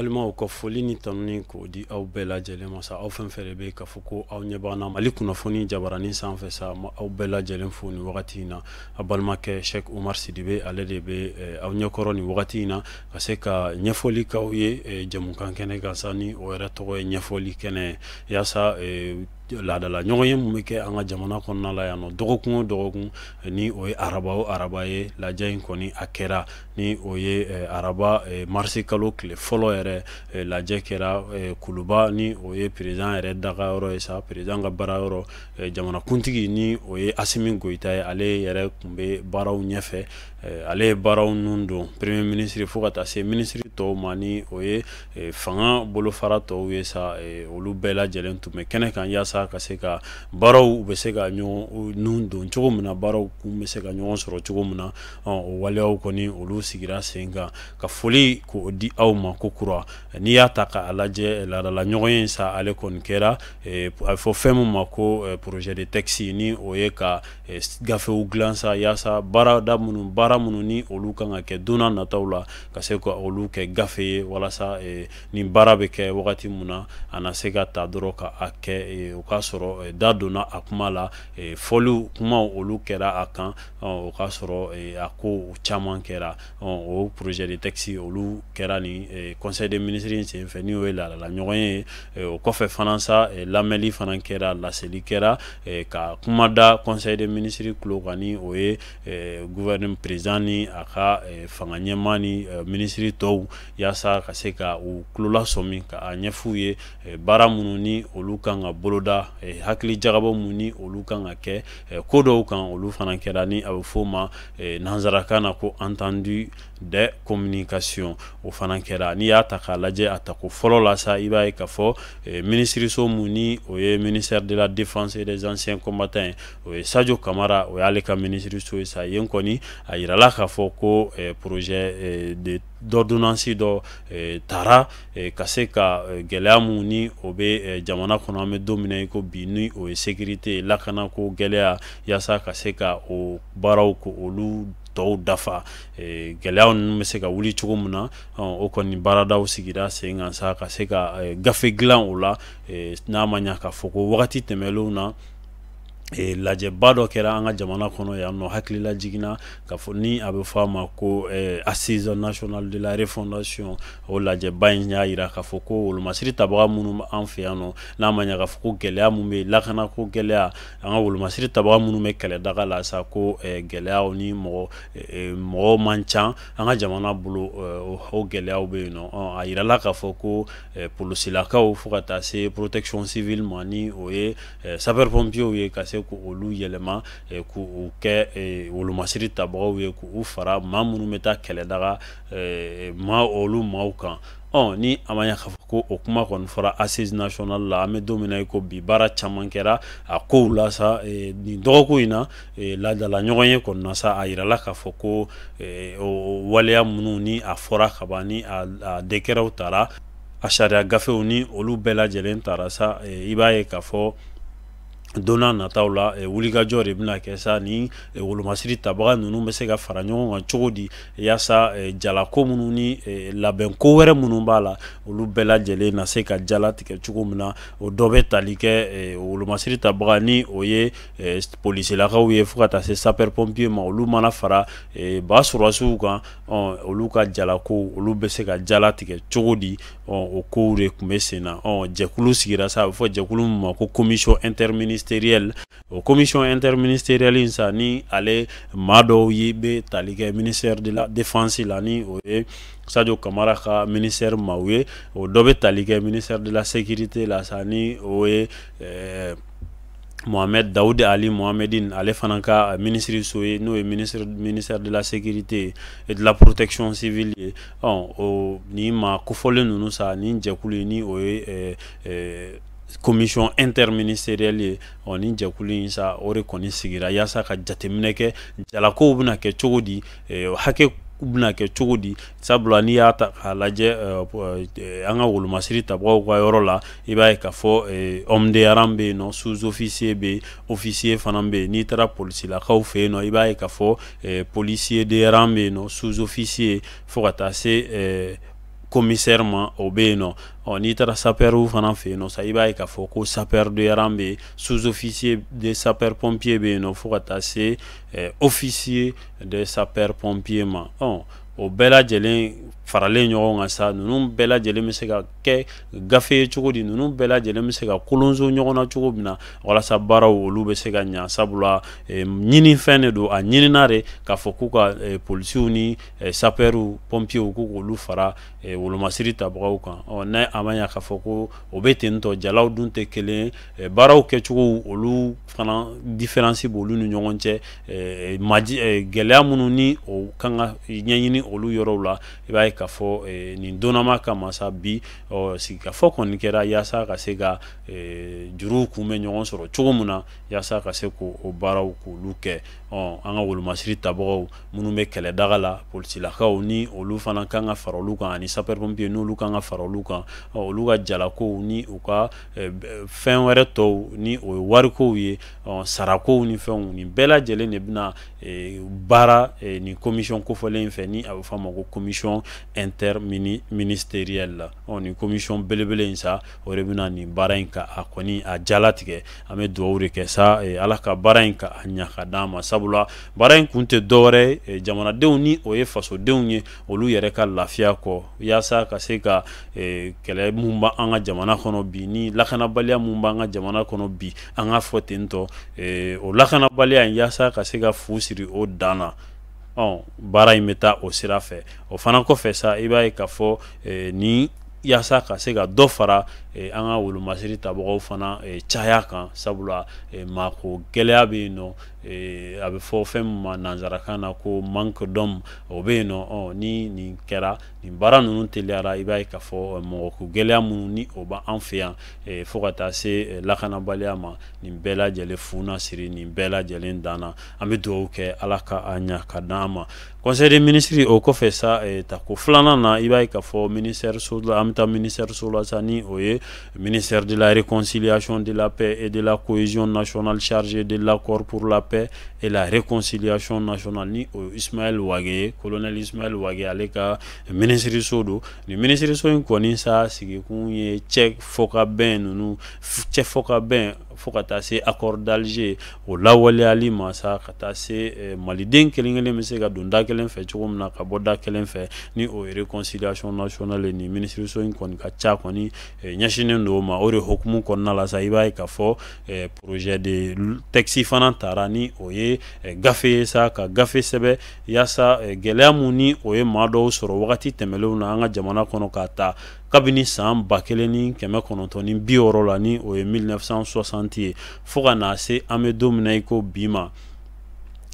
Balimaw, ka foli ni tanuni k'o di aw bɛɛ lajɛlen ma sa. Aw fɛn fɛn de bɛ k'a fɔ ko aw ɲɛ b'an na Mali kunnafoni jabaranin sanfɛ sa, aw bɛɛ lajɛlen fo nin wagati in na. A balimakɛ Cheikh Oumar Sidibe, ale de bɛ aw ɲɛkɔrɔ nin wagati in na ka se ka ɲɛfɔli k'aw ye jɛmukan kɛnɛ kan sa, ni o yɛrɛ tɔgɔ ye ɲɛfɔli kɛnɛ, yaasa laadala ɲɔgɔn ye mun bɛ kɛ an ka jamana kɔnɔna la yan nɔ dɔgɔkun o dɔgɔkun, ni o ye araba o araba ye. Lajɛ in kɔni a kɛra, ni o ye araba marisi kalo tile fɔlɔ yɛrɛ. Lajɛ kɛra Kuluba, ni o ye président yɛrɛ dagayɔrɔ ye sa, président ka baarayɔrɔ. Jamanakuntigi, ni o ye Assimi Goïta ye, ale yɛrɛ tun bɛ baaraw ɲɛfɛ, ale ye baaraw nun don. Premier ministre fo ka taa se ministre tɔw ma, ni o ye fanga bolofara tɔw ye sa, olu bɛɛ lajɛlen tun bɛ kɛnɛ kan yaasa ka se ka baaraw bɛ se ka ɲɔgɔn nun don cogo min na, baaraw kun bɛ se ka ɲɔgɔn sɔrɔ cogo min na. O waleyaw kɔni, olu sigira sen kan. Ka foli k'o di aw ma ko kura. N'i y'a ta k'a lajɛ, laadala ɲɔgɔn ye sa, ale kɔni kɛra a bɛ fɔ fɛn min ma ko projet de texte, ni o ye ka gafew dilan sa, yaasa baarada minnu, baara minnu ni olu kan ka kɛ don n'a nataw la, ka se ka olu kɛ gafe ye, walasa ni baara bɛ kɛ wagati min na, a na se ka ta dɔrɔn ka a kɛ. O k'a sɔrɔ da donna a kuma la, fɔliw kumaw olu kɛra a kan, o k'a sɔrɔ a ko caman kɛra. O projet de texte olu kɛra ni conseil des ministres in senfɛ, ni o ye laadala ɲɔgɔn ye. O kɔfɛ fana sa, lamɛnli fana kɛra, laseli kɛra ka kuma da conseil des ministres tulo kan, ni o ye gouvernement président ni a ka fanga ɲɛmaa ni ministre tɔw, yaasa ka se ka u tulola sɔmi ka a ɲɛf'u ye baara minnu ni olu kan ka boloda, hakili jagabɔ minnu ni olu kan ka kɛ ko dɔw kan, olu fana kɛra, ni a bɛ f'o ma nanzarakan na ko entendu des communications, o fana kɛra. N'i y'a ta k'a lajɛ, a tako fɔlɔ la sa, i b'a ye k'a fɔ minisiriso mun ni o ye ministère de la Défense et des Anciens Combattants ye, o ye Sadio Camara, o y'ale ka minisiriso ye sa. Yen kɔni, a yirala k'a fɔ ko projet de d'ordonnance dɔ taara ka se ka gɛlɛya mun ni o bɛ jamana kɔnɔ an bɛ don min na i ko bi, ni o ye sécurité, lakanako gɛlɛya, yaasa ka se ka o baaraw ko olu tɔw dafa, gɛlɛya ninnu bɛ se ka wuli cogo min na. O kɔni baaradaw sigira sen kan sa ka se ka gafe dilan o la. N'a ma ɲɛ k'a fɔ ko wagati tɛmɛnlenw na, lajɛba dɔ kɛra an ka jamana kɔnɔ yan nɔ, hakilila jiginna k'a fɔ ni a bɛ fɔ a ma ko Assise nationale de la refondation. O lajɛba in y'a jira k'a fɔ ko wolomasiri tabaga minnu bɛ an fɛ yan nɔ, n'a ma ɲɛ k'a fɔ ko gɛlɛya mun bɛ yen, lakanako gɛlɛya, an ka wolomasiri tabaga minnu bɛ kɛlɛdaga la sa, ko gɛlɛyaw ni mɔgɔ man ca an ka jamana bolo, o gɛlɛyaw bɛ yen nɔ. A yirala k'a fɔ ko polosilakaw fo ka taa se protection civile ma, ni o ye sapeur pompiers ye, ka se k'olu yɛlɛma k'u kɛ wolomasiri tabagaw ye, k'u fara maa minnu bɛ taa kɛlɛdaga maa olu maaw kan. Ni a ma ɲɛ k'a fɔ ko o kuma kɔni fɔra assise nationale la, an bɛ don min na i ko bi, baara caman kɛra a kow la sa. Nin dɔgɔkun in na, laadala ɲɔgɔn ye kɔni na sa, a yirala k'a fɔ ko waleya minnu ni a fɔra kaban, ni a décretw taara, a sariya gafew ni olu bɛɛ lajɛlen taara sa, i b'a ye k'a fɔ don n'a nataw la, wulikajɔ de bɛna kɛ sa, ni wolomasiri tabaga ninnu bɛ se ka fara ɲɔgɔn kan cogo di, yaasa jalako minnu ni labɛnko wɛrɛ minnu b'a la, olu bɛɛ lajɛlen na se ka jala tigɛ cogo min na. O dɔ bɛ tali kɛ wolomasiri tabaga, ni o ye polisilakaw ye, fo ka taa se sapeur pompier ma, olu mana fara ba sɔrɔdasiw kan, olu ka jalako olu bɛ se ka jala tigɛ cogo di? O kow de tun bɛ sen na. Jɛkulu sigira sa, a bɛ fɔ jɛkulu min ma ko commission interministérielle. O commission interministérielle in sa, ni ale maa dɔw ye bɛ tali kɛ ministère de la Défense la, ni o ye Sadio Camara ka ministère maaw ye, o dɔ bɛ tali kɛ ministère de la Sécurité la sa, ni o ye Mohamed Daoud Ali Mohamedine, ale fana ka ministre so ye, n'o ye ministère de la Sécurité et de la Protection civile ye. O ni maa kofɔlen ninnu sa, ni jɛkulu ni o ye commission interministérielle ye, ni jɛkulu in sa, o de kɔni sigira yaasa ka jateminɛ kɛ jalakow bɛna kɛ cogo di, hakɛ bɛna kɛ cogo di. Sabula n'i y'a ta k'a lajɛ an ka wolomasiri tabagaw ka yɔrɔ la, i b'a ye k'a fɔ homme de rang bɛ yen nɔ, sous-officier bɛ yen, officier fana bɛ yen. N'i taara polisilakaw fɛ yen nɔ, i b'a ye k'a fɔ policier de rang bɛ yen nɔ, sous-officier, fo ka taa se commissaire ma, o bɛ yen nɔ. Ɔ, n'i taara sapeurw fana fɛ yen nɔ sa, i b'a ye k'a fɔ ko sapeur de rang bɛ yen, sous-officier de sapeur pompier bɛ yen nɔ, fo ka taa se officier de sapeur pompier ma. Ɔ, o bɛɛ lajɛlen faralen ɲɔgɔn kan sa, ninnu bɛɛ lajɛlen bɛ se ka kɛ gafe ye cogo di? Ninnu bɛɛ lajɛlen bɛ se ka kolonso ɲɔgɔn na cogo min na walasa baaraw olu bɛ se ka ɲa? Sabula ɲinifɛn de don, a ɲinina de k'a fɔ k'u ka polisiw ni sapeurw pompierw k'u k'olu fara wolomasiri tabagaw kan. Ɔ, n'a a ma ɲa k'a fɔ ko o bɛ ten tɔ, jalaw dun tɛ kelen ye, baaraw kɛcogo olu fana différence b'olu ni ɲɔgɔn cɛ. Gɛlɛya minnu ni o kan ka ɲɛɲini olu yɔrɔw la, i b'a ye k'a fɔ nin donnama kama sa bi, ɔ, sigikafɔ kɔni kɛra yaasa ka se ka juruw kun bɛ ɲɔgɔn sɔrɔ cogo min na, yaasa ka se k'o baaraw k'olu kɛ. Ɔ, an ka wolomasiri tabagaw minnu bɛ kɛlɛdaga la, polisilakaw ni olu fana kan ka fara olu kan, ani sapeur pompier n'olu kan ka fara olu kan, ɔ, olu ka jalakow ni u ka fɛn wɛrɛ tɔw ni o ye warikow ye, ɔ, sarakow ni fɛnw, nin bɛɛ lajɛlen de bɛna baara nin commission kofɔlen in fɛ, ni a bɛ fɔ a ma ko commission interministérielle la. Ɔ, nin commission belebele in sa, o de bɛna nin baara in ka a kɔni a jalatigɛ. An bɛ dugawu de kɛ sa, Ala ka baara in ka a ɲa ka d'an ma, sabula baara in kun tɛ dɔwɛrɛ ye jamanadenw ni o ye fasodenw ye, olu yɛrɛ ka lafiya kɔ, yaasa ka se ka kɛlɛ mun b'an ka jamana kɔnɔ bi, ni lakanabaliya mun b'an ka jamana kɔnɔ bi, an ka fɔ ten tɔ, o lakanabaliya in, yaasa ka se ka fu siri o dan na. Ɔ, baara in bɛ taa o sira fɛ. O fana kɔfɛ sa, i b'a ye k'a fɔ ni yaasa ka se ka dɔ fara an ka wolomasiri tabagaw fana caya kan, sabula maako gɛlɛya bɛ yen nɔ, a bɛ fɔ fɛn min ma nanzarakan na ko manque d'homme, o bɛ yen nɔ. Ɔ, ni nin kɛra, nin baara ninnu teliyara, i b'a ye k'a fɔ mɔgɔko gɛlɛya minnu ni o b'an fɛ yan, fo ka taa se lakanabaliya ma, nin bɛɛ lajɛlen fu na siri nin bɛɛ lajɛlen dan na. An bɛ dugawu kɛ, Ala ka a ɲa ka d'an ma. Conseil des ministres o kɔfɛ sa, tako filanan na, i b'a ye k'a fɔ ministère so la, an bɛ taa ministère so la sa, ni o ye ministère de la Réconciliation, de la Paix et de la Cohésion nationale, chargé de l'accord pour la paix et la réconciliation nationale, ni o ye Ismaël Wagué ye, colonel Ismaël Wagué, ale ka ministre so don. Nin ministre so in kɔni sa, sigikun ye cɛ fɔkabɛn ninnu, cɛ fɔkabɛn fo ka taa se accord d'Alger o lawaleyali ma sa, ka taa se maliden kelen kelen bɛ se ka don da kelen fɛ cogo min na, ka bɔ da kelen fɛ, ni o ye réconciliation nationale. Ni ministre so in kɔni ka ca kɔni ɲɛsinnen don o ma. O de hukumu kɔnɔna la sa, i b'a ye k'a fɔ projet de texte fana taara, ni o ye gafe ye sa, ka gafe sɛbɛn yaasa gɛlɛya mun ni o ye maa dɔw sɔrɔ wagati tɛmɛnlenw na an ka jamana kɔnɔ, k'a ta kabini san 1960 la, ni o ye 1960 ye, fo ka na se an bɛ don min na i ko bi ma,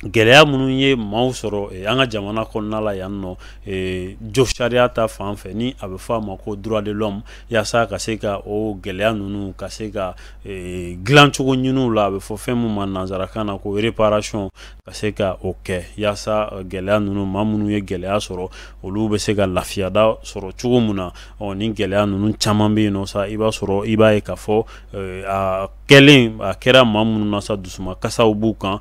gɛlɛya minnu ye maaw sɔrɔ an ka jamana kɔnɔna la yan nɔ, jo sariya ta fan fɛ, ni a bɛ fɔ a ma ko droit de l'homme, yaasa ka se ka o gɛlɛya ninnu ka se ka dilancogo ɲiniw la, a bɛ fɔ fɛn min ma nanzarakan na ko réparation, ka se ka o kɛ yaasa gɛlɛya ninnu, maa minnu ye gɛlɛya sɔrɔ, olu bɛ se ka lafiyada sɔrɔ cogo min na. Ɔ, ni gɛlɛya ninnu caman bɛ yen nɔ sa, i b'a sɔrɔ, i b'a ye k'a fɔ a kɛlen a kɛra maa minnu na sa, dusuma kasaw b'u kan,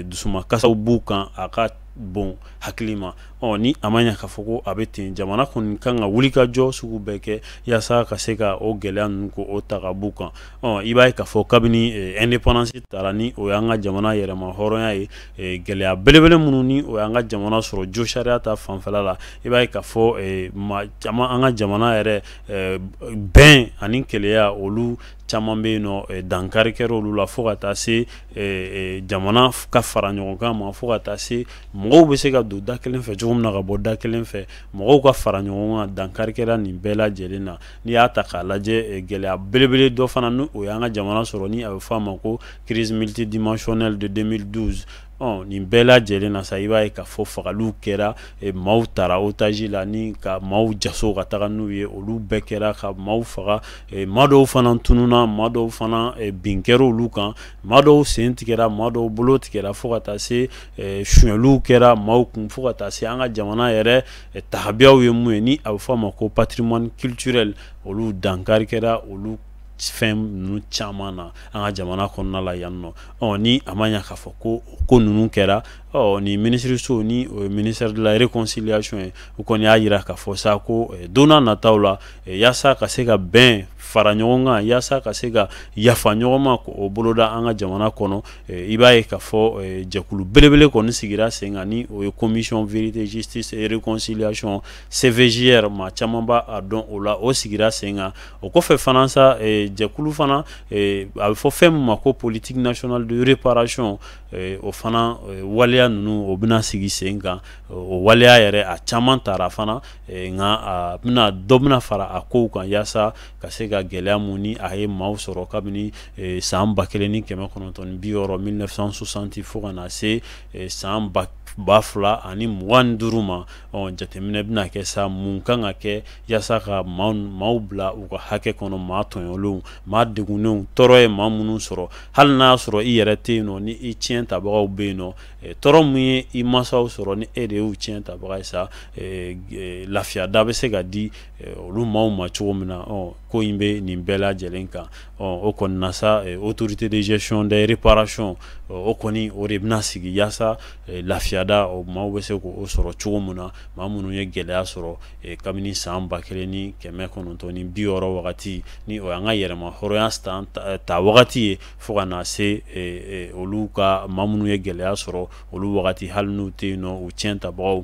dusuma kasaw b'u kan, a ka bon hakili ma. Ɔ, ni a ma ɲɛ k'a fɔ ko a bɛ ten, jamana kɔni kan ka wuli ka jɔ sugu bɛɛ kɛ yaasa ka se ka o gɛlɛya ninnu ko o ta ka b'u kan. Ɔ, i b'a ye k'a fɔ kabini indépendance taara, ni o y'an ka jamana yɛrɛma hɔrɔnya ye, gɛlɛya belebele minnu ni o y'an ka jamana sɔrɔ jo sariya ta fanfɛla la, i b'a ye k'a fɔ maa caman, an ka jamana yɛrɛ bɛn ani keleya, olu caman bɛ yen nɔ, dankari kɛra olu la, fo ka taa se jamana ka fara ɲɔgɔn kan ma, fo ka taa se mɔgɔw bɛ se ka don da kelen fɛ cogo min na, ka bɔ da kelen fɛ, mɔgɔw ka fara ɲɔgɔn kan, dankari kɛra nin bɛɛ lajɛlen na. N'i y'a ta k'a lajɛ, gɛlɛya belebele dɔ fana ni o y'an ka jamana sɔrɔ, ni a bɛ fɔ a ma ko crise multidimensionnelle de 2012. Ɔ, nin bɛɛ lajɛlen na sa, i b'a ye k'a fɔ fagaliw kɛra, maaw taara otage la, ni ka maaw jaso ka taga n'u ye, olu bɛɛ kɛra ka maaw faga, maa dɔw fana tununna, maa dɔw fana bin kɛra olu kan, maa dɔw sen tigɛra, maa dɔw bolo tigɛra, fo ka taa se sonyɛliw kɛra maaw kun, fo ka taa se an ka jamana yɛrɛ tabiyaw ye mun ye, ni a bɛ fɔ a ma ko patrimoine culturel, olu dankari kɛra olu fɛn ninnu caman na an ka jamana kɔnɔna la yan nɔ. Ɔ, ni a ma ɲɛ k'a fɔ ko ko ninnu kɛra, Ɔ nin minisiriso ni o ye ministère de la réconciliation ye, u kɔni y'a jira k'a fɔ sa ko don n'a nataw la, yaasa ka se ka bɛn fara ɲɔgɔn kan, yaasa ka se ka yafa ɲɔgɔn ma k'o boloda an ka jamana kɔnɔ, i b'a ye k'a fɔ jɛkulu belebele kɔni sigira sen kan, ni o ye commission vérité, justice et réconciliation, CVJR. Maa caman b'a a dɔn o la. O sigira sen kan. O kɔfɛ fana sa, jɛkulu fana, a bɛ fɔ fɛn min ma ko politique nationale de réparation, o fana waleya ninnu, o bɛna sigi sen kan. O waleya yɛrɛ, a caman tara fana, nka a bɛna dɔ bɛna fara a kow kan, yaasa ka se ka gɛlɛya mun ni a ye maaw sɔrɔ kabini san 1960, 1960, fo ka na se san 2025 ma. Ɔ jateminɛ bɛna kɛ sa, mun kan ka kɛ yaasa ka maaw bila u ka hakɛ kɔnɔ, maa tɔɲɔlenw, maa degunnenw, tɔɔrɔ ye maa minnu sɔrɔ, hali n'a y'a sɔrɔ i yɛrɛ tɛ yen nɔ, ni i tiɲɛ tabagaw bɛ yen nɔ, tɔɔrɔ mun ye i mansaw sɔrɔ, ni e de y'u tiɲɛ tabaga ye sa, lafiya da bɛ se ka di olu maaw ma cogo min na. Ɔ ko in bɛ nin bɛɛ lajɛlen kan. Ɔ o kɔni na sa, autorité de gestion des réparations, o kɔni, o de bɛna sigi yaasa lafiyada, o maaw bɛ se k'o sɔrɔ cogo min na, maa minnu ye gɛlɛya sɔrɔ kabini san 1960 wagati, ni o y'an ka yɛrɛma hɔrɔnya san ta wagati ye, fo ka na se olu ka maa minnu ye gɛlɛya sɔrɔ olu wagati, hali n'u tɛ yen nɔ, u tiɲɛ tabagaw,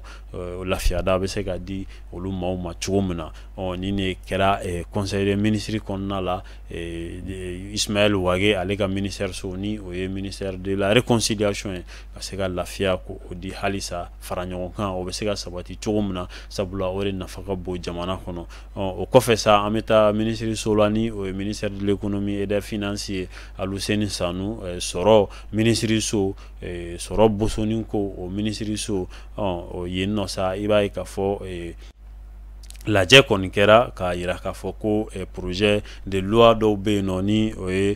lafiyada bɛ se ka di olu maaw ma cogo min na. Ɔ nin de kɛra conseil des ministres kɔnɔna la, Ismaël Wagué ale ka ministère so, ni o ye ministère de la réconciliation ye, ka se ka lafiya k'o di halisa, fara ɲɔgɔn kan, o bɛ se ka sabati cogo min na, sabula o de nafa ka bon jamana kɔnɔ. Ɔ o kɔfɛ sa, an bɛ taa ministre so la, ni o ye ministère de l'économie et des finances ye, Aluseni Sanu, sɔrɔ ministre so, sɔrɔ bosoni ko o ministre so. Ɔ yen nɔ sa, i b'a ye k'a fɔ lajɛ kɔni kɛra k'a yira k'a fɔ ko projet de loi dɔw bɛ yen nɔ, ni o ye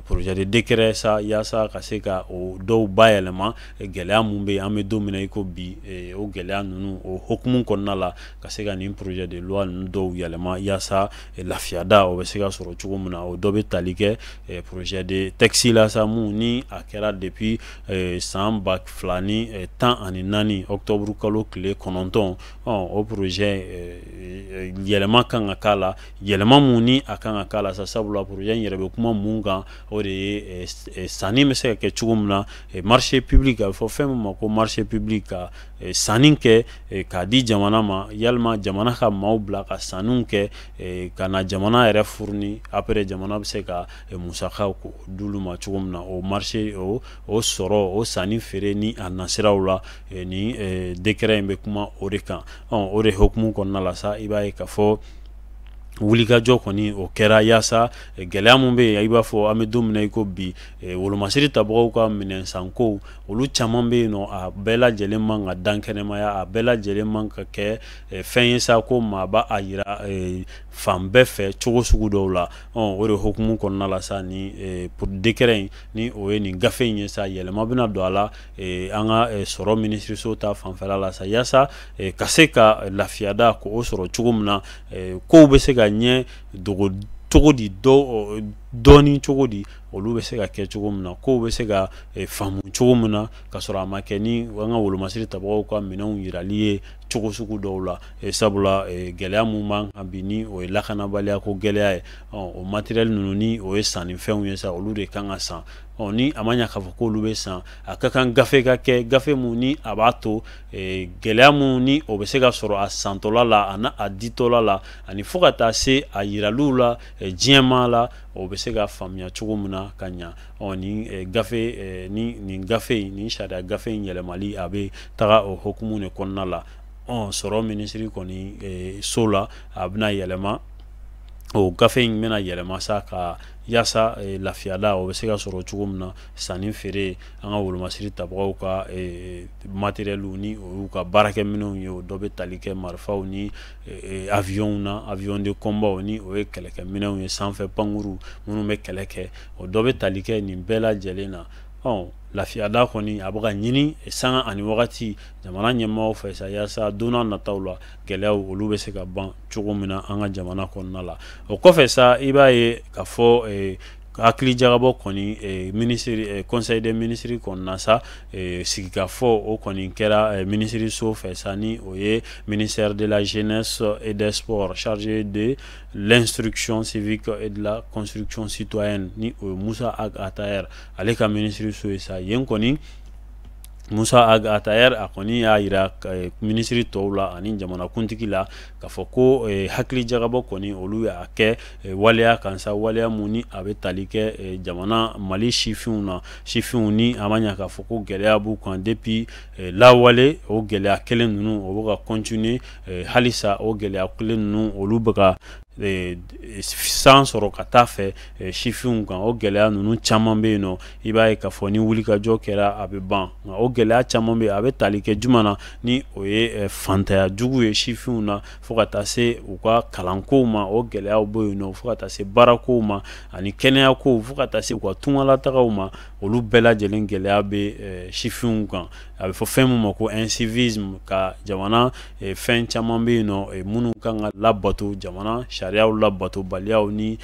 projet de décret sa, yaasa ka se ka o dɔw bayɛlɛma. Gɛlɛya mun bɛ yen, an bɛ don min na i ko bi, o gɛlɛya ninnu, o hokumu kɔnɔna la, ka se ka nin projet de loi ninnu dɔw yɛlɛma, yaasa lafiyada o bɛ se ka sɔrɔ cogo min na. O dɔ bɛ tali kɛ projet de texte la sa, mun ni a kɛra depuis san 2014, octobre kalo tile 9. Ɔ o projet, yɛlɛma kan ka k'a la, yɛlɛma mun ni a kan ka k'a la sa, sabula projet in yɛrɛ bɛ kuma mun kan, o de ye sanni bɛ se ka kɛ cogo min na, marché public, a bɛ fɔ fɛn min ma ko marché public, ka sanni kɛ k'a di jamana ma, yalima jamana ka maaw bila ka sanniw kɛ ka na jamana yɛrɛ fourni, après jamana bɛ se ka musakaw d'olu ma cogo min na. O marché, o sɔrɔ, o sanni feere ni a nasiraw la, ni décret in bɛ kuma o de kan. Ɔ o de hokumu kɔnɔna la sa, i b'a ye k'a fɔ wulikajɔ kɔni o kɛra, yaasa gɛlɛya mun bɛ yen, i b'a fɔ an bɛ don min na i ko bi, wolomasiri tabagaw ka minɛn sanko, olu caman bɛ yen nɔ, a bɛɛ lajɛlen man ka dan kɛnɛmaya, a bɛɛ lajɛlen man ka kɛ fɛn ye sa ko maa b'a a yira fan bɛɛ fɛ cogo sugu dɔw la. Ɔ o de hokumu kɔnɔna la sa, ni décret in, ni o ye nin gafe in ye sa, yɛlɛma bɛna don a la an ka sɔrɔ minisiriso ta fanfɛla la sa, yaasa ka se ka lafiyada k'o sɔrɔ cogo min na, kow bɛ se ka ɲɛ dogo cogo di, dɔɔni cogo di, olu bɛ se ka kɛ cogo min na, kow bɛ se ka faamu cogo min na, ka sɔrɔ a ma kɛ ni an ka wolomasiri tabagaw ka minɛnw yirali ye cogo sugu dɔw la. Sabula gɛlɛya mun b'an kan bi, ni o ye lakanabaliya ko gɛlɛya ye, o matériel ninnu, ni o ye sannifɛnw ye sa, olu de kan ka san. Ɔ ni a ma ɲɛ k'a fɔ k'olu bɛ san, a ka kan gafe ka kɛ, gafe mun ni a b'a to gɛlɛya mun ni o bɛ se ka sɔrɔ a santɔla la, a n'a a ditɔla la, ani fo ka taa se a yiraliw la diɲɛmaa la, o bɛ se ka faamuya cogo min na ka ɲa. Ɔ nin gafe ni nin gafe in, nin sariya gafe in yɛlɛmali, a bɛ taga o hokumu de kɔnɔna la. Ɔ sɔrɔ minisiri kɔni so la, a bɛna yɛlɛma, o gafe in bɛna yɛlɛma sa, ka yaasa lafiyada o bɛ se ka sɔrɔ cogo min na, sanni feere an ka wolomasiri tabagaw ka matériel, ni o y'u ka baarakɛminɛnw ye, o dɔ bɛ tali kɛ marifaw ni avion na, avion de combat, ni o ye kɛlɛkɛminɛnw ye, sanfɛ pankuru minnu bɛ kɛlɛ kɛ, o dɔ bɛ tali kɛ nin bɛɛ lajɛlen na. Ɔ lafiyada kɔni, a bɛ ka ɲini sanga ani wagati jamana ɲɛmaaw fɛ sa, yaasa don n'a nataw la, gɛlɛyaw olu bɛ se ka ban cogo min na an ka jamana kɔnɔna la. O kɔfɛ sa, i b'a ye k'a fɔ Hakili jagabɔ kɔni minisiri, conseil des ministres kɔnɔna sa, sigikafɔ o kɔni kɛra minisiriso fɛ sa, ni o ye ministère de la Jeunesse et des Sports chargé de l'instruction civique et de la construction citoyenne, ni o ye Moussa Ag Attaher ale ka minisiriso ye sa. Yen kɔni, Moussa Ag Attaher a kɔni y'a yira minisiri tɔw la ani jamanakuntigi la k'a fɔ ko hakili jagabɔ kɔni, olu y'a kɛ waleya kan sa, waleya mun ni a bɛ tali kɛ jamana Mali sifinw na. Sifinw ni a ma ɲa k'a fɔ ko gɛlɛya b'u kan depuis lawale, o gɛlɛya kelen ninnu o bɛ ka continuer halisa. O gɛlɛya kelen ninnu, olu bɛ ka san sɔrɔ ka taa fɛ sifinw kan. O gɛlɛya ninnu caman bɛ yen nɔ, i b'a ye k'a fɔ ni wulikajɔ kɛra, a bɛ ban. Nka o gɛlɛya caman bɛ yen, a bɛ tali kɛ juma na, ni o ye fantanya jugu ye sifinw na, fo ka taa se u ka kalankow ma. O gɛlɛyaw bɛ yen nɔ, fo ka taa se baarakow ma ani kɛnɛyakow, fo ka taa se u ka tungalatagaw ma. Olu bɛɛ lajɛlen gɛlɛya bɛ sifinw kan. A bɛ fɔ fɛn min ma ko incivisme, ka jamana fɛn caman bɛ yen nɔ minnu kan ka labato, jamana sariyaw labatobaliyaw ni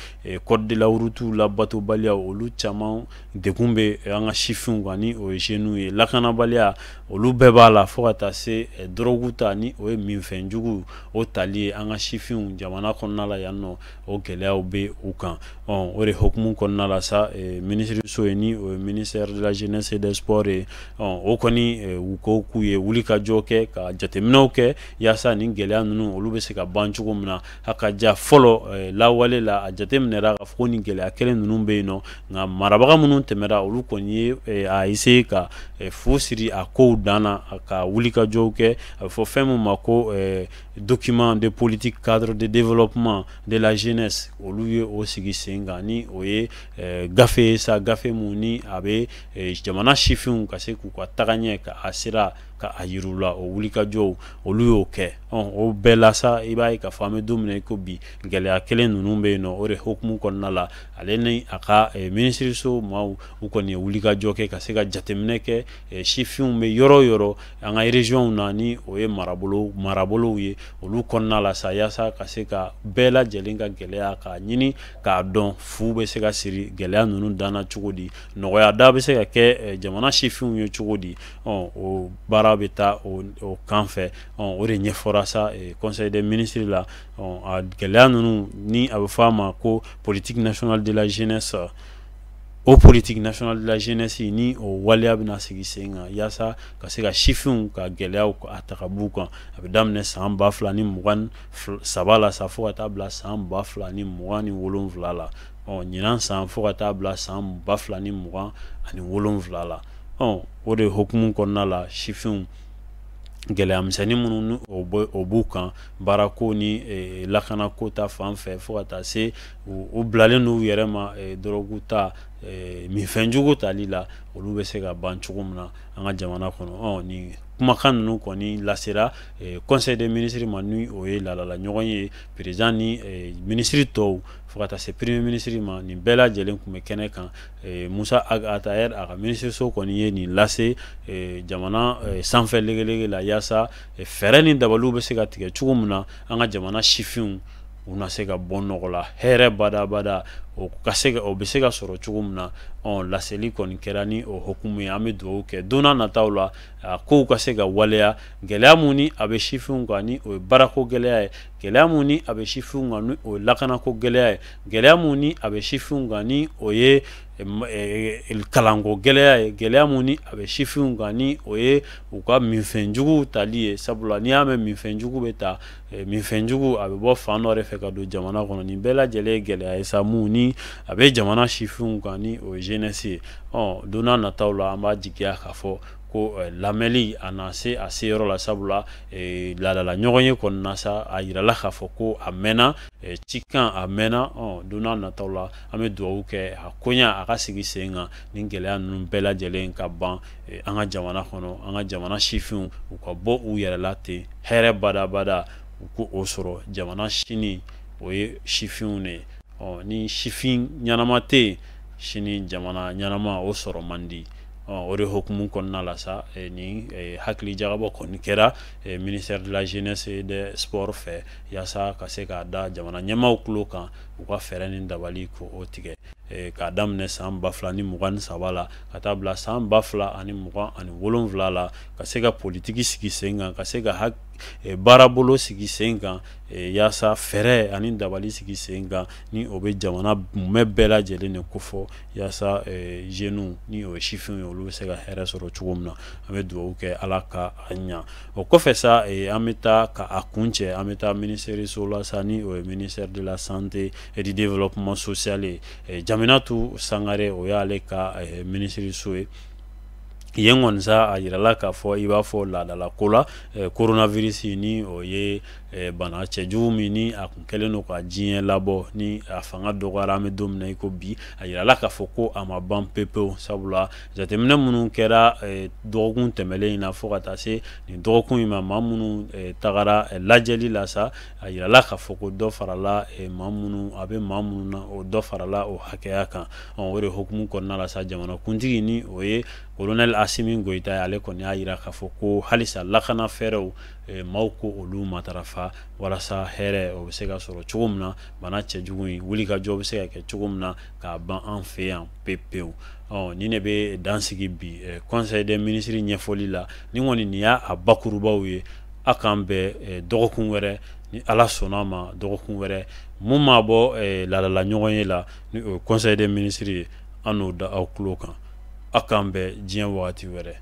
code de la route labatobaliyaw, olu caman degun bɛ an ka sifinw kan, ni o ye jeunes ye. Lakanabaliya, olu bɛɛ b'a la, fo ka taa se drogue ta, ni o ye minfɛnjugu o tali ye an ka sifinw jamana kɔnɔna la yan nɔ, o gɛlɛyaw bɛ u kan. O de hukumu kɔnɔna la sa, minisiriso ye, ni o ye ministère de la Jeunesse et des Sports ye, o kɔni u ko k'u ye wulikajɔ kɛ ka jateminɛw kɛ yaasa nin gɛlɛya ninnu, olu bɛ se ka ban cogo min na. A ka ja fɔlɔ lawale la, a jateminɛra k'a fɔ ko nin gɛlɛya kelen ninnu bɛ yen nɔ, nka marabaga minnu tɛmɛra, olu kɔni ye a essayer ka fu siri a kow dan na, ka wulikajɔw kɛ. A bɛ fɔ fɛn min ma ko document de politique cadre de développement de la jeunesse, olu ye o sigi sen kan, ni o ye gafe ye sa, gafe mun ni a bɛ jamana sifinw ka se k'u ka tagaɲɛ ka a sira ka a yir'u la. O wulikajɔw, olu y'o kɛ. O bɛɛ la sa, i b'a ye k'a fɔ an bɛ don min na i ko bi, gɛlɛya kelen ninnu bɛ yen nɔ. O de hukumu kɔnɔna la, ale ni a ka minisiriso maaw, u kɔni ye wulikajɔ kɛ ka se ka jateminɛ kɛ sifinw bɛ yɔrɔ o yɔrɔ an ka région na, ni o ye marabolow ye, olu kɔnɔna la sa, yaasa ka se ka bɛɛ lajɛlen ka gɛlɛya k'a ɲini k'a dɔn, fu bɛ se ka siri gɛlɛya ninnu danna cogo di, nɔgɔya da bɛ se ka kɛ jamana sifinw ye cogo di. O baara bɛ taa o kan fɛ. O de ɲɛfɔra sa conseil des ministres la. A gɛlɛya ninnu ni a bɛ fɔ a ma ko politique nationale de la jeunesse, o politique nationale de la jeunesse ni o waleya bɛna sigi sen kan yaasa ka se ka sifinw ka gɛlɛyaw a ta ka b'u kan. A bɛ daminɛ san 2023 la sa, fo ka taa bila san 2027 la. Ɲinan san, fo ka taa bila san 2027 la. O de hukumu kɔnɔna la, sifinw gɛlɛyamisɛnnin minnu o b'u kan baarako ni lakanako ta fan fɛ, fo ka taa se u bilalen n'u yɛrɛ ma drogue ta, minfɛnjugu tali la, olu bɛ se ka ban cogo min na an ka jamana kɔnɔ. Nin kumakan ninnu kɔni lasera conseil des ministres ma, ni o ye laadala ɲɔgɔn ye, président ni minisiri tɔw, fo ka taa se premier ministre ma, nin bɛɛ lajɛlen tun bɛ kɛnɛ kan. Moussa Ag Attaher a ka minisiriso kɔni ye nin lase jamana sanfɛ legelege la, yaasa fɛɛrɛ ni dabaliw bɛ se ka tigɛ cogo min na, an ka jamana sifinw u na se ka bɔ nɔgɔ la, hɛrɛ badabada o ka se o bɛ se ka sɔrɔ cogo min na. Laseli kɔni kɛra ni o hukumu ye. An bɛ dugawu kɛ don n'a nataw la, a kow ka se ka waleya. Gɛlɛya mun ni a bɛ sifinw kan, ni o ye baarako gɛlɛya ye, gɛlɛya mun ni a bɛ sifinw kan, ni o ye lakanako gɛlɛya ye, gɛlɛya mun ni a bɛ sifinw kan, ni o ye kalanko gɛlɛya ye, gɛlɛya mun ni a bɛ sifinw kan, ni o ye u ka minfɛnjuguw tali ye, sabula n'i y'a mɛn minfɛnjugu bɛ ta, minfɛnjugu a bɛ bɔ fan dɔ de fɛ ka don jamana kɔnɔ. Nin bɛɛ lajɛlen ye gɛlɛya ye sa, mun ni a bɛ jamana sifinw kan, ni o ye jeunesse ye. Don n'a nataw la, an b'a jigiya k'a fɔ ko lamɛnli a na se a seyɔrɔ la, sabula laadala ɲɔgɔn ye kɔnɔna sa, a yirala k'a fɔ ko a mɛnna cikan, a mɛnna. Don n'a nataw la, an bɛ dugawu kɛ a koɲa a ka sigi sen kan, ni gɛlɛya ninnu bɛɛ lajɛlen ka ban an ka jamana kɔnɔ, an ka jamana sifinw u ka bɔ u yɛrɛ la ten, hɛrɛ badabada u ko o sɔrɔ. Jamana sini, o ye sifinw de ye. Ni sifin ɲɛnama tɛ yen, sini jamana ɲɛnama o sɔrɔ man di. O de hukumu kɔnɔna la sa, nin hakili jagabɔ kɔni kɛra ministère de la jeunesse et des sports fɛ, yaasa ka se k'a da jamana ɲɛmaaw tulo kan, u ka fɛɛrɛ ni dabali ko o tigɛ k'a daminɛ san 2023 la ka taa bila san 2027 la, ka se ka politiki sigi sen kan, ka se ka baarabolo sigi sen kan, yaasa fɛɛrɛ ani dabali sigi sen kan ni o bɛ jamana mɛn bɛɛ lajɛlen de kofɔ, yaasa jeunes ni o ye sifinw ye, olu bɛ se ka hɛrɛ sɔrɔ cogo min na. An bɛ dugawu kɛ Ala ka a ɲa. O kɔfɛ sa, an bɛ taa ka a kun cɛ, an bɛ taa ministère so la sa, ni o ye ministère de la santé et du développement social ye. Jaminatu Sangare, o y'ale ka ministre so ye. Yen kɔni sa, a yirala k'a fɔ i b'a fɔ laadala ko la, coronavirus ni o ye bana cɛjugu min ni a kun kɛlen don ka diɲɛ labɔ, ni a fanga dɔgɔyara, an bɛ don min na i ko bi, a yirala k'a fɔ ko a ma ban pepewu, sabula jateminɛ minnu kɛra dɔgɔkun tɛmɛlen in na fo ka taa se nin dɔgɔkun in ma, maa minnu tagara lajɛli la sa, a yirala k'a fɔ ko dɔ farala maa minnu a bɛ maa minnu na, o dɔ farala o hakɛya kan. O de hukumu kɔnɔna la sa, jamanakuntigi ni o ye colonel Assimi Goïta ye, ale kɔni y'a jira k'a fɔ ko halisa lakana fɛɛrɛw, maaw ko olu matarafa, walasa hɛrɛ o bɛ se ka sɔrɔ cogo min na, bana cɛjugu in wulikajɔ bɛ se ka kɛ cogo min na k'a ban an fɛ yan pepewu. Ni ne bɛ dan sigi bi conseil des ministres ɲɛfɔli la. Ni kɔni nin y'a bakurubaw ye. A k'an bɛn dɔgɔkun wɛrɛ ni Ala sɔnna a ma. Dɔgɔkun wɛrɛ mun maa bɔ laadala ɲɔgɔn ye la ni o ye conseil des ministres ye, an n'o da aw tulo kan. A k'an bɛn diɲɛ wagati wɛrɛ.